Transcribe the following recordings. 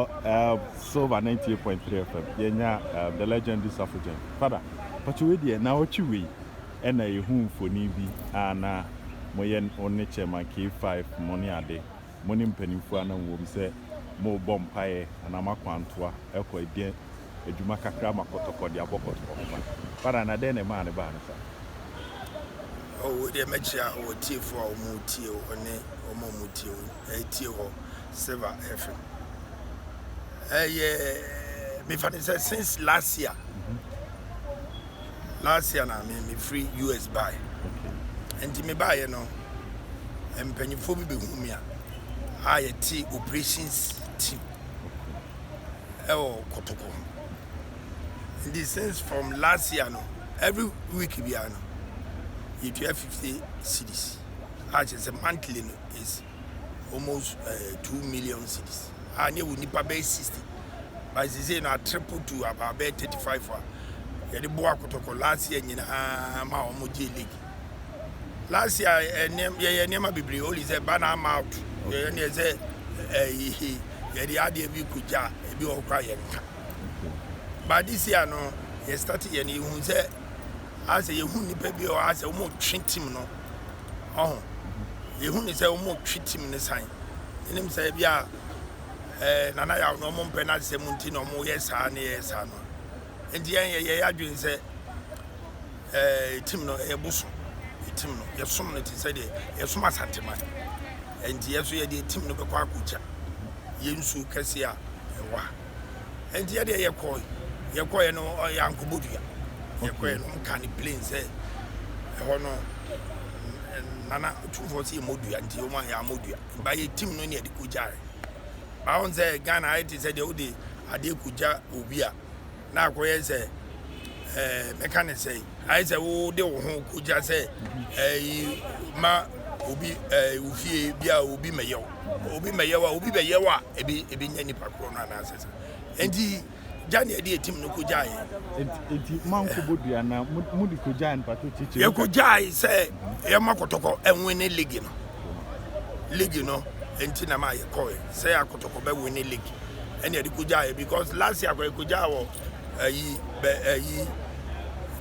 Well, Silver 98.3 FM, yɛnya the legendary Safo Gyamfi. Father, pakyɛ wei deɛ, naawɔtwe wei ɛna yɛhu mfoni bi a na moyɛ wo ne Chairman K5 mo ne ade, mo ne mpanimfoɔ a na wɔwɔ mu sɛ mobɔ mpaeɛ anaa moakwantoa ɛkɔ ɛdeɛ adwuma kakra ma Kɔtɔkɔ de abɔ Kɔtɔkɔ ho ban. Father, na dɛn na ɛmaa ne baa no saa? Oh, deɛ mɛkyia wɔ tiefoɔ a wɔn tie wɔ ne wɔn a wɔn tie wɔ ɛtie wɔ Silver FM. Ɛyɛ mefa ne sɛ since last year, last year na me firi US bae. Nti me baeɛ no, mpanyinfoɔ bi bɛhu me a yɛte operations team ɛwɔ Kɔtɔkɔ ho. Nti since from last year no, every week biara no yɛtua 50 cedis a kyerɛ sɛ monthly no is almost 2 million cedis a ne wɔ nipa bɛyɛ 60, but sese no a triple to about bɛyɛ 35 a yɛde boa Kɔtɔkɔ last year nyinaa ma wɔn gye league last year. Yɛyɛ nneɛma bebree, only sɛ ba na ama out yɛyɛ ne sɛ ɛɛ yɛde adeɛ bi kogya ebi wɔ kora yɛn nka. But this year no, yɛ start yɛ no, yɛhu sɛ asɛ yɛhu nipa bi wɔ asɛ wɔn twe team no ɔho, yɛhu ne sɛ wɔn twe team no san ɛnim sɛ bi a Nana Yaw no wɔn mpɛ n'asɛm nti na wɔn yɛ saa ne yɛ saa no. Nti yɛn yɛ yɛ adwene sɛ team no ɛyɛ bosom. Team no yɛsom no te sɛ deɛ yɛsom Asanteman, nti yɛ so yɛde team no bɛkɔ akɔgya yɛn nsuo kɛseɛ a ɛwɔ ha. Nti yɛdeɛ yɛkɔɛ no, yɛankɔbɔ dua. Yɛkɔɛ no, ɔmka ne plane sɛ ɛhɔ no Nana Tumfoɔ sɛ yɛmmɔ dua, nti ɔma yɛammɔ dua ba. Yɛ team no ne yɛde kɔgyae ba wɔn sɛ Ghana ayɛ te sɛ deɛ wode adeɛ kɔgya obi a na akɔyɛ sɛ mɛka ne sɛ ayɛ sɛ wode wo ho kɔgya sɛ ɛyi ma obi wo fie bi a obi mɛyɛ wo, obi mɛyɛ wo a, obi bɛyɛ wo a ebi nyɛ nipa korɔ no anaasɛ sɛ nti gya ne yɛde yɛ team no kɔgyaeɛ. Nti mankɔbɔ dua na mode kɔgyae no, pato kyekyere? Yɛkɔgyae sɛ yɛma Kɔtɔkɔ ɛwin ne league no, league no nti na ma yɛkɔɛ sɛ Akɔtɔkɔ bɛwin ne league ɛne yɛde kɔgyaeɛ, because last year akɔ yɛkɔgyaa wɔ ayi bɛ ayi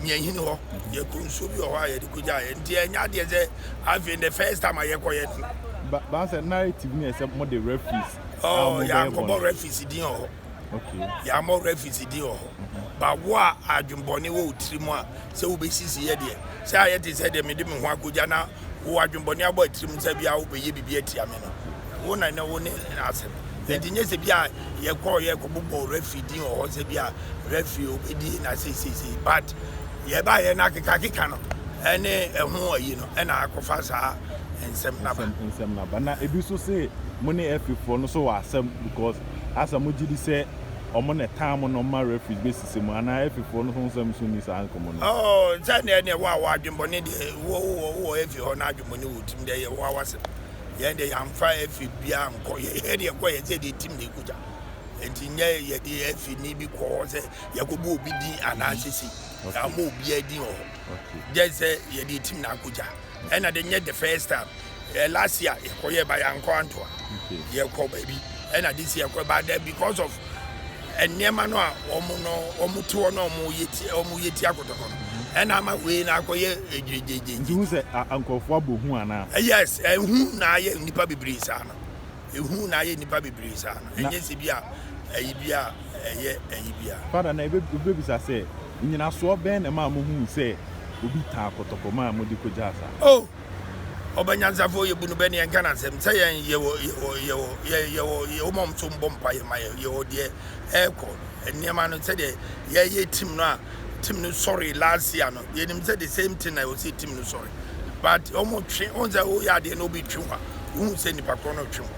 Miɛhini hɔ, yɛkɔ nsuo bi wɔ hɔ a yɛde kɔgyaeɛ. Nti ɛnyɛ adeɛ sɛ afei the first time a yɛkɔyɛ no. Ba sɛ narrative ne yɛ sɛ mode referees a oh mo bɛyɛ yɛankɔbɔ bɔne. Referees din wɔ hɔ. Yɛamɔ referees din wɔ hɔ ba. Wo a adwembɔne wɔ wo tiri mu a sɛ wobɛsisi yɛ deɛ sɛ ayɛ te sɛ deɛ mede me ho akɔgya na wo adwembɔne abɔ atirim sɛ bia wobɛyɛ biribi atia me no, wo na ne wo ne asɛm. Nti nyɛ sɛ bia yɛkɔɔ yɛkɔbobɔ referee din wɔ hɔ sɛ bia referee obɛdi na seisei, but yɛbaayɛ no akekakeka no ɛne ɛho ayi no ɛna akɔfa saa nsɛm naba. Nsɛm naba na ebi nso se mo ne FA foɔ no so wɔ asɛm, because asa mo gye di sɛ ɔmo na ɛtan mo na ɔmo ma referees bɛsisi mu anaa FA foɔ no ho nsɛm so ni saa nkɔmɔ no? Oh, sɛ neɛ wo a wɔ adwembɔne deɛ wɔ efi hɔ na adwembɔne wɔ tim deɛ yɛ wo awasɛm. Yɛn deɛ yɛamfa efi biara nkɔ. Yɛ deɛ kɔ yɛ sɛ deɛ team na ɛkɔgya, nti nyɛ yɛde efi ni bi kɔ hɔ sɛ yɛkɔbɔ obi din anaa sisi yɛamɔ obiara din wɔ hɔ. Gye sɛ yɛde team na akɔgya ɛna de nyɛ the first time. Last year yɛkɔyɛ ba yɛankɔ antoa. Yɛkɔ baabi ɛna this year yɛkɔ ba there because of nneɛma no a wɔn no wɔn te hɔ na wɔn yɛ ti akɔtɔkɔ no ɛna ama wei na akɔyɛ egyegyegye. Nti hu sɛ nkurɔfoɔ abɔ hu anaa? Yes, ehu na ayɛ nipa bebree saa no, ehu na ayɛ nipa bebree saa no. Ɛnyɛ sɛ bi a ɛyi bi a ɛyɛ ɛyi bi a. Father, na ebebisa sɛ nyinasoɔ bɛn na ɛma mo hu sɛ obi taa Kɔtɔkɔ maa mo de kɔgyaa saa? Oh, ɔbɛ nyansafoɔ yɛ bu no bɛ ne yɛn ka n'asɛm sɛ yɛn yɛwɔ yɛwɔ yɛwɔ mɔm so mbɔ mpa yɛ ma yɛ yɛwɔ deɛ ɛɛkɔ nneɛma no sɛdeɛ yɛyɛ team no a team no sɔre last year no, yɛnim sɛ the same thing na ɛwɔ sɛ team no sɔre, but wɔn twe wɔn sɛ wɔyɛ adeɛ na obi twe hɔ a wohu sɛ nipa korɔ no twe ho.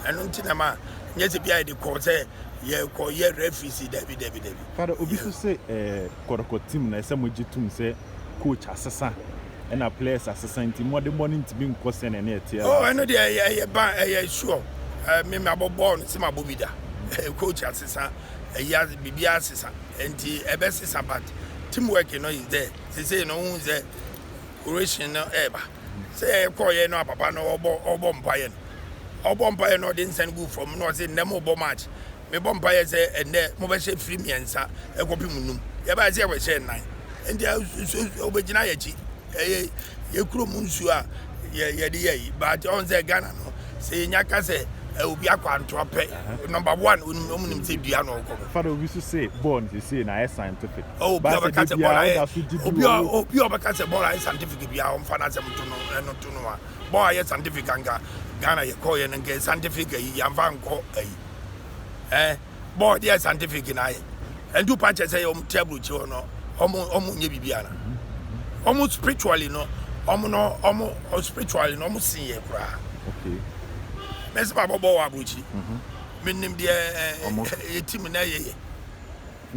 Ɛno nti na ma nyɛ sɛ bia yɛde kɔɔ sɛ yɛkɔ yɛ referees. Dabi, dabi, dabi. Father, obi so sɛ Kɔtɔkɔ team na ɛsɛ mo gye tom sɛ coach asesa ɛna players asesa, nti mmɔdemmɔ no ntumi nkɔ sɛnea ne ɛteɛ oh last. Ɛno deɛ ɛyɛ ban, ɛyɛ sure. Me ma bɔ bɔɔl no sɛ ma bɔ bi da. Coach asesa, ɛyi biribi asesa, nti ɛbɛsesa, but teamwork no is there. Sese no ohun sɛ correction no ɛɛba sɛ yɛkɔɔyɛ no a papa no ɔbɔ mpaeɛ no, ɔbɔ mpaeɛ no, ɔde nsa no gu fam na ɔsɛ nnɛ mo bɔ match. Mebɔ mpaeɛ sɛ ɛnnɛ mobɛhyɛ firi mmiɛnsa kɔpem num. Yɛbaeɛ sɛ yɛbɛhyɛ nnan. Nti wobɛgyina yɛn akyi. Ɛyɛ yɛ kurom nsuo a yɛde yɛ yi. But ɔn sɛ Ghana no, sɛ yɛnya ka sɛ obi akɔ antoa pɛ, number one, wɔn nim sɛ dua na ɔkɔ no. Father, obi nso se bɔɔl no seesei na ayɛ scientific. Oh, obi a ɔbɛka sɛ bɔɔl ayɛ obi a obi a ɔbɛka sɛ bɔɔl ayɛ scientific biara ɔmfa n'asɛm to no ɛno to no a. Bɔɔl ayɛ scientific anka Ghana yɛkɔɔyɛ no nka scientific ayi yɛamfa ankɔ ayi. Eh, bɔɔl deɛ scientific na ayɛ. Ɛnti wopa kyɛ sɛ wɔn te aburokyire hɔ no wɔn wɔn nyɛ biribi ana? Wɔn spiritually no wɔn no wɔn spiritually no wɔn sen yɛ koraa. Okay. Mɛsɛ ma bɔ bɔɔl wɔ aburokyire. Menim deɛ yɛ team na ɛyɛ yɛ.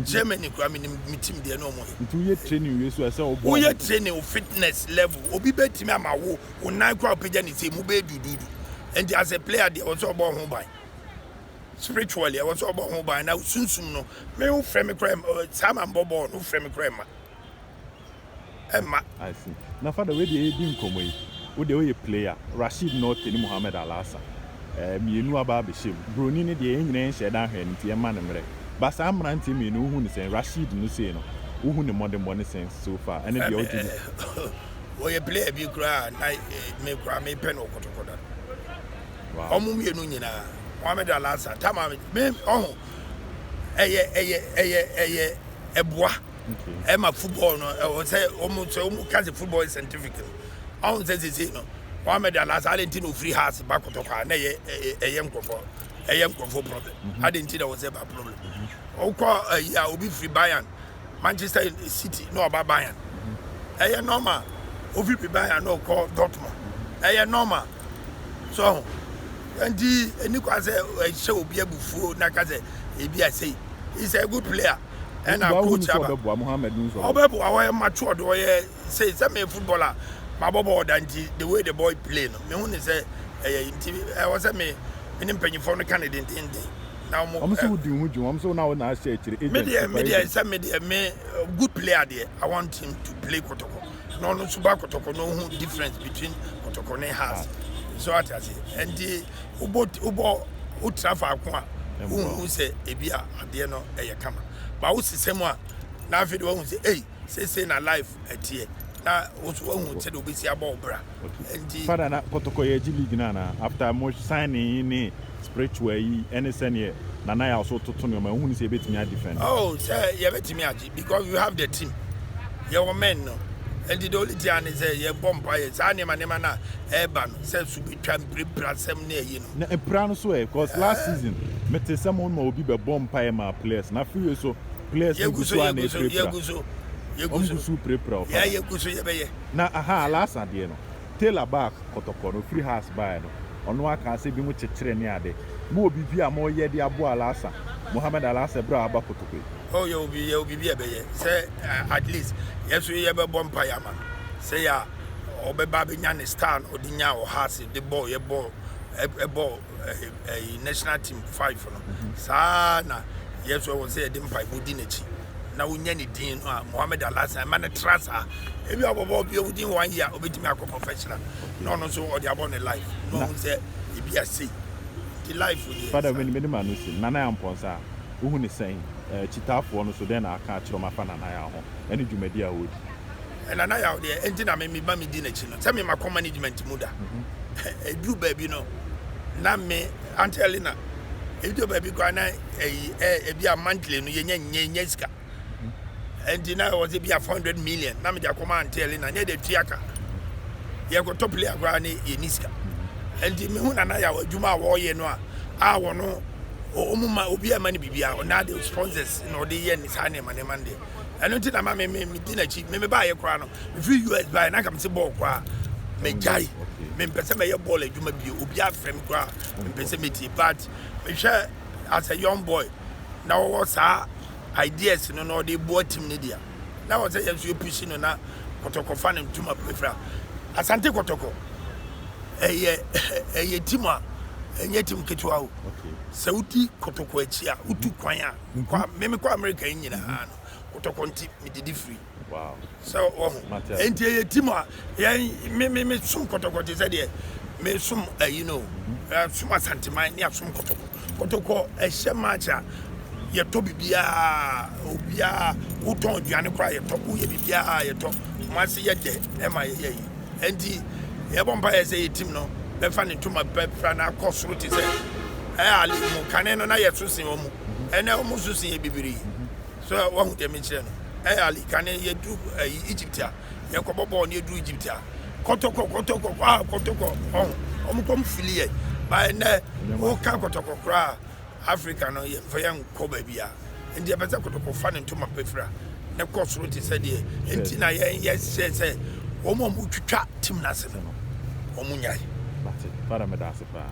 Germany koraa menim me team deɛ na wɔn yɛ. Nti woyɛ training wie so ɛsɛ wobɔ. Woyɛ training wo fitness level obi bɛtumi ama wo wo nan koraa wopagya ne sɛ mu bɛyɛ duduudu. Nti as a player deɛ wɔ sɛ ɔbɔ ho ban. Spiritually ɛwɔ sɛ ɔbɔ ho ban na sunsum no me wofrɛ me koraa saa ma mbɔ bɔɔl no wofrɛ me koraa ɛma ɛma. I see. Na father wei deɛ yɛdi nkɔmmɔ yi wo deɛ woyɛ player Rasheed Nortey ne Mohammed Alhassan eh, mmienu aba abɛhyɛ mu broni no deɛ yɛn nyinaa yɛnhyɛɛ da nhwɛɛ no nti yɛmma no mmerɛ but saa mmeranteɛ mmienu wohu no sɛn Rasheed no sei no wohu ne mmɔdemmɔ ne sɛn so far ɛne deɛ wogye di. Wɔyɛ player bi koraa na me koraa mepɛ no wɔ kɔtɔkɔ da. Wow. Wɔn mmienu nyinaa Mohammed Alhassan tama me ɔho ɛyɛ ɛyɛ ɛyɛ ɛyɛ ɛboa ɛma football no ɛwɔ sɛ wɔn sɛ wɔn ka sɛ football is scientific no ɔho sɛ sese no Mohammed Alhassan adi nti na ofiri house ba kɔtɔkɔ a na ɛyɛ ɛyɛ nkurɔfoɔ ɛyɛ nkurɔfoɔ problem adi nti na wɔ sɛ ba problem ɔkɔ ɛyi a obi firi Bayern Manchester City na ɔba Bayern ɛyɛ normal ofi bi Bayern na ɔkɔ Dortmund ɛyɛ normal so ho nti ɛni kwa sɛ ɛhyɛ obi abufuo na ka sɛ ebi asei he's a good player ɛna coach aba ɔbɛboa ɔyɛ matured ɔyɛ sei sɛ me footballer mabɔ bɔɔl da nti the way the boy play no mehu ne sɛ ɛyɛ nti ɛwɔ sɛ me me ne mpanyinfoɔ no ka ne dendenden na wɔn. Wɔn sɛ wodi ho dwuma wɔn sɛ na wɔn na ahyɛ akyire agent. Me deɛ me deɛ sɛ me deɛ me good player deɛ I want him to play kɔtɔkɔ na ɔno nso ba kɔtɔkɔ na ohun difference between kɔtɔkɔ ne Hearts so ate ase nti wobɔ wobɔ wotra faako a wohu sɛ ebi a adeɛ no ɛyɛ kama ba wosesɛ mu a na afei de wahu sɛ ei seesei na life ɛteɛ na wo nso wahu sɛdeɛ wobɛsi abɔ wo bra nti. Father na kɔtɔkɔ yɛ gye league no anaa after mo signing yi ne spiritual yi ɛne sɛneɛ Nana Yaw so toto nneɛma wohu no sɛ yɛbɛtumi a defend. Oh sɛ yɛbɛtumi agye because we have the team yɛwɔ men no nti the only thing a ne sɛ yɛbɔ mpaeɛ saa nneɛma nneɛma no a ɛreba no sɛ so bɛtwa mpirapira asɛm ne ayi no. Na mpira no so ɛ cause last season mete sɛ mo ma obi bɛbɔ mpaeɛ maa players na afei so players no gu so a na ɛpirapira. Yɛgu so Wɔn gu so pirapira ɔfa. Yɛ yɛgu so yɛbɛyɛ. Na aha Alasa deɛ no Taylor baa kɔtɔkɔ no ofiri Hearts baeɛ no ɔno aka sɛ ebinom kyekyere ne ade. Mowɔ biribi a moreyɛ de aboa Alasa, Mohammed Alasa berɛ a waba kotoko yi? Oh yɛwɔ bi yɛwɔ biribi a ɛbɛyɛ sɛ at least yɛn nso yɛbɛbɔ mpaeɛ ama no sɛ yɛ a ɔbɛba abɛnya ne star no ɔde nyaa wɔ Hearts de bɔɔ yɛbɔɔ ɛbɔɔ ɛyi national team five no saa na yɛn nso ɛwɔ sɛ yɛde mpaebɔ di n'akyi na wonya ne din no a Mohammed Alhassan ɛma no tra saa ebi a ɔbɛbɔ bi within one year obetumi akɔ professional na ɔno nso ɔde abɔ ne life na ɔhu sɛ ebi ase nti life deɛ. Father me me de ma no si Nana Amponsah a wohu ne sɛn eh, kyitaafoɔ no so dɛn na aka akyerɛ wɔn afa Nana Yaw ho ɛne dwumadi a ɔredi. Nana Yaw deɛ ɛnti na me me ba me di n'akyi no sɛ me ma kɔ management mu da ɛduru baabi no na me Auntie Elena ɛduru baabi koraa na ɛyi ɛ ebi a monthly no yɛnya nyɛ nyɛ sika ɛnti na ɛwɔ sɛ bi a 400 million na mede akɔma Auntie Elena ne ɛde tua ka yɛkɔtɔ player koraa ne yɛni sika ɛnti mehu Nana Yaw adwuma a wɔreyɛ no a a wɔno wɔn ma obi a ma no biribi a ɔna de sponsors na ɔde yɛ ne saa nneɛma nneɛma no deɛ ɛno nti na ma me me me di n'akyi me me baayɛ koraa no mefiri US baayɛ na nka me se bɔɔl koraa megyae mempɛ sɛ mɛyɛ bɔɔl adwuma bio obi afrɛ me koraa mempɛ sɛ metie but mehwɛ as a young boy na wɔwɔ saa ideas no na ɔde boa team no deɛ na wɔ sɛ yɛn nso yɛpusi no na kɔtɔkɔ fa ne ntoma pɛfira asante kɔtɔkɔ ɛyɛ ɛyɛ team a ɛnyɛ team ketewa o sɛ wodi kɔtɔkɔ akyi a wotu kwan a kɔ meme kɔ America yi nyinaa no kɔtɔkɔ nti medidi firi sɛ wɔho nti ɛyɛ team a yɛn me me me som kɔtɔkɔ te sɛ deɛ. Mesom ayi no, som Asanteman ne asom Kɔtɔkɔ. Kɔtɔkɔ ɛhyɛ match a yɛtɔ biribiara, obiara wotɔn aduane koraa yɛtɔ, woyɛ biribiara yɛtɔ. Kumasi yɛ dɛ ɛma yɛyɛ yi. Ɛnti yɛbɔ mpa yɛ sɛ yɛ team no bɛfa ne ntoma pɛpra na akɔ soro te sɛ ɛyɛ ali mu kane no na yɛso sen wɔn mu. Ɛnɛ wɔn so sen yɛ bebree. So wahu deɛ mekyerɛ no. Ɛyɛ ali kane yɛduru ɛyi Egypt a yɛkɔbɔ bɔɔl no yɛduru Egypt a kɔtɔkɔ kɔtɔkɔ a kɔtɔkɔ ɔho wɔn kɔm fili yɛ ba ɛnɛ woka kɔtɔkɔ koraa Africa no yɛmfa yɛn nkɔ baabi a nti yɛpɛ sɛ kɔtɔkɔ fa ne ntoma pɛfira ne kɔ soro te sɛ deɛ nti na yɛn yɛhyɛ sɛ wɔn a wɔtwitwa tim no ase no wɔn nyae. Mate, Father meda ase paa.